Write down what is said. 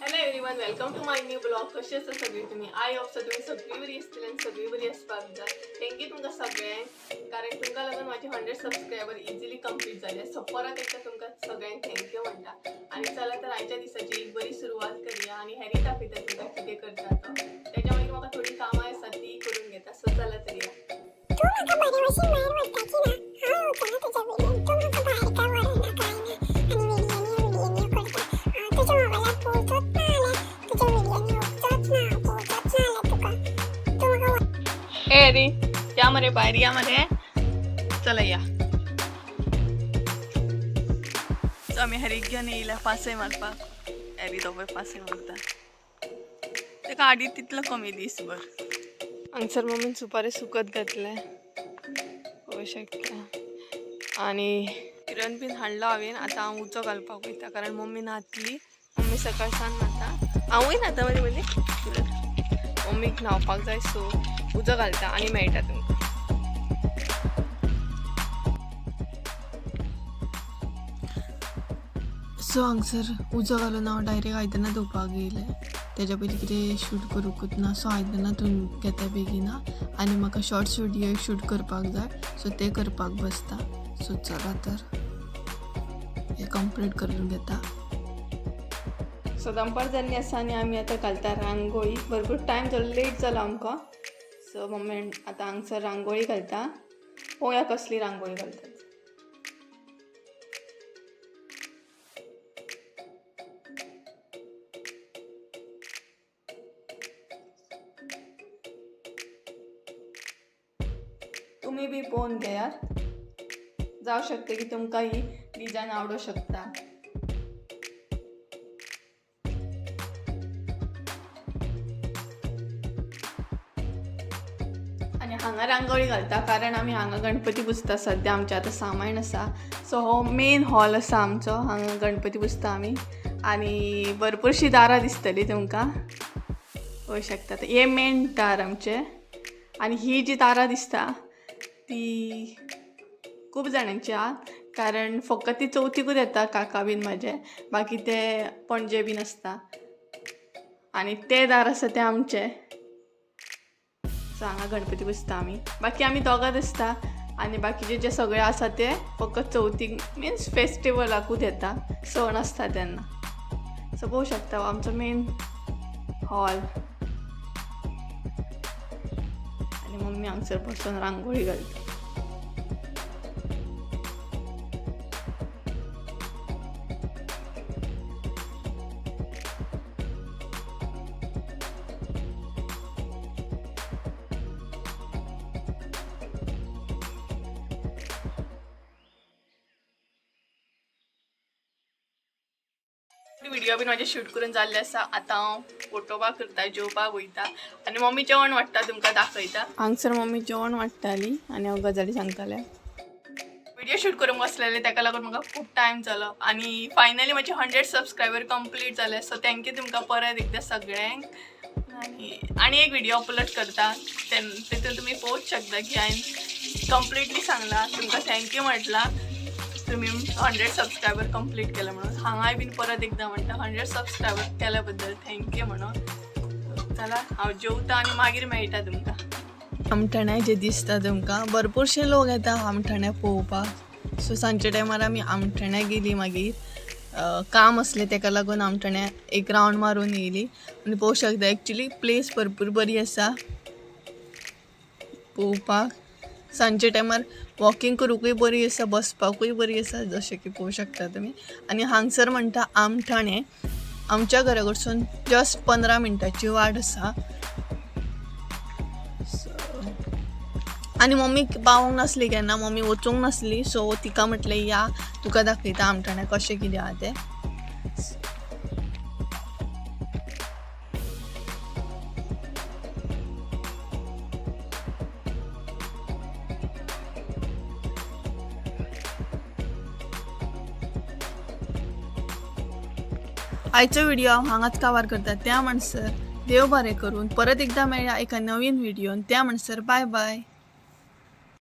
Hello everyone, welcome to my new blog. कशी आसा सगळी तुम्ही? I hope तुम्ही सगळी बरी आसतली आनी सगळी बरी आसपाक जाय. Thank you तुमकां सगळ्यांक, कारण तुमकां लागून माझे 100 सबस्क्रायबर इजिली कंप्लीट जाले. सो परत एकदा तुमकां सगळ्यांक thank you म्हणटा. आनी चला तर आयच्या दिसाची एक बरी सुरवात करया आनी हॅरी दाखयता तुमकां कितें करता तो. तेच्या मागीर म्हाका थोडी कामां आसा ती करून घेता. सो चला तर या. तूं म्हाका बरे भशेन भायर व्हरता की ना? हांव येवचो ना तुज्या वयल्यान. तूं म्हाका भायर काय व्हरना काय ना आनी व्हिडियोनी व्हिडियोनी करता. हांव तुज्या मोबायलार पळोवचोच ना जाल्यार तुज्या व्हिडियोनी वचोच ना, हांव पळोवचोच ना जाल्यार तुका. तूं म्हाका ए हॅरी, या मरे भायर या मरे, चला या. सो आमी हॅरीक घेवन येयल्या पासय मारपाक. हॅरी तो पळय पासय मारता, ताका आडी तितलो कमी दीसभर. हांगसर मम्मीन सुपारी सुकत घातले पळोवंक शकता. आनी किरण बीन हाडलो हांवें. आतां हांव उजो घालपाक वयता, कारण मम्मी न्हातली. मम्मी सकाळ सावन न्हाता, हांवूय न्हाता मदीं मदीं. मम्मीक न्हावपाक जाय, सो उजो घालता आनी मेळटा तुमकां. सो हांगसर उजो घालून हांव डायरेक्ट आयदनां धुवपाक येयलें. तेज्या पयलीं कितें शूट करूंकूच ना. सो आयदनां धुवन घेता बेगिना आनी म्हाका शॉर्ट्स विडियो शूट करपाक जाय, सो ते करपाक बसता. सो चला तर हे कंप्लीट करून घेता. सो दनपार जाल्ली आसा आनी आमी आतां घालता रांगोळी. भरपूर टायम जालो, लेट जालो आमकां. सो मम्मी आतां हांगसर रांगोळी घालता. पळोवया कसली रांगोळी घालता. तुमी बी पळोवन घेयात, जावं शकता की तुमकां ही डिजायन आवडूं शकता. आनी हांगा रांगोळी घालता कारण आमी हांगा गणपती पुजता. सद्या आमचें आतां सामायण आसा. सो हो मेन हॉल आसा आमचो, हांगा गणपती पुजता आमी. आनी भरपूरशीं दारां दिसतलीं तुमकां, पळोवंक शकता. हे मेन दार आमचें. आनी ही जी दारां दिसता ती खूब जाणांची आहा, कारण फकत ती चवथीकूच येता काका बीन म्हाजे, बाकी ते पणजे बीन आसता. आनी ते दार आसा तें आमचें. सो हांगा गणपती पुजता आमी. बाकी आमी दोगांच आसता आनी बाकीचे जे सगळे आसा ते फकत चवथीक मिन्स फेस्टिवलाकूच येता, सण आसता तेन्ना. सो पळोवंक शकता हो आमचो मेन हॉल. आनी मम्मी हांगसर बसून रांगोळी घालता. व्हिडिओ बीन म्हाजे शूट करून जाल्ले आसा. आतां हांव फोटोबा करता, जेवपाक वयता आनी मम्मी जेवण वाडटा तुमकां दाखयता. हांगसर मम्मी जेवण वाडटाली आनी हांव गजाली सांगतालें. व्हिडिओ शूट करूंक बसलेलें, ताका लागून म्हाका खूब टायम जालो. आनी फायनली म्हजे 100 सबस्क्रायबर कंप्लीट जाले. सो thank you तुमकां परत एकदां सगळ्यांक. आनी आनी एक व्हिडिओ अपलोड करता तेतून तुमी पळोवंक शकता की हांवें कंप्लिटली सांगलां तुमकां thank you म्हटलां तुमी 100 सबस्क्रायबर कंप्लीट केले म्हणून. हांगाय बीन परत एकदां म्हणटा 100 सबस्क्रायबर केल्या बद्दल thank you म्हणून. चला हांव जेवता आनी मागीर मेळटा तुमकां. आमठाण्या जे दिसता तुमकां भरपूरशे लोक येता आमठाण्या पळोवपाक. सो सांजच्या टायमार आमी आमठाण्या गेली, मागीर काम आसलें तेका लागून आमठाण्या एक रावंड मारून येयली. आनी पळोवंक शकता एक्चुली प्लेस भरपूर बरी आसा पळोवपाक. सांजच्या टायमार वॉकिंग करूंकूय बरी आसा, बसपाकूय बरी आसा, जशें की पळोवंक शकता तुमी. आनी हांगसर म्हणटा आमठाणें आमच्या घरा कडसून जस्ट 15 मिनटांची वाट आसा. आनी मम्मीक पावोंक नासली केन्ना, मम्मी वचूंक नासली. सो तिका म्हटलें या तुका दाखयता आमठाण्यां कशें कितें आहा तें. आयचो व्हिडिओ हांव हांगाच काबार करता. त्या म्हणसर देव बरें करून परत एकदां मेळया एका नवीन व्हिडियोन. त्या म्हणसर बाय बाय.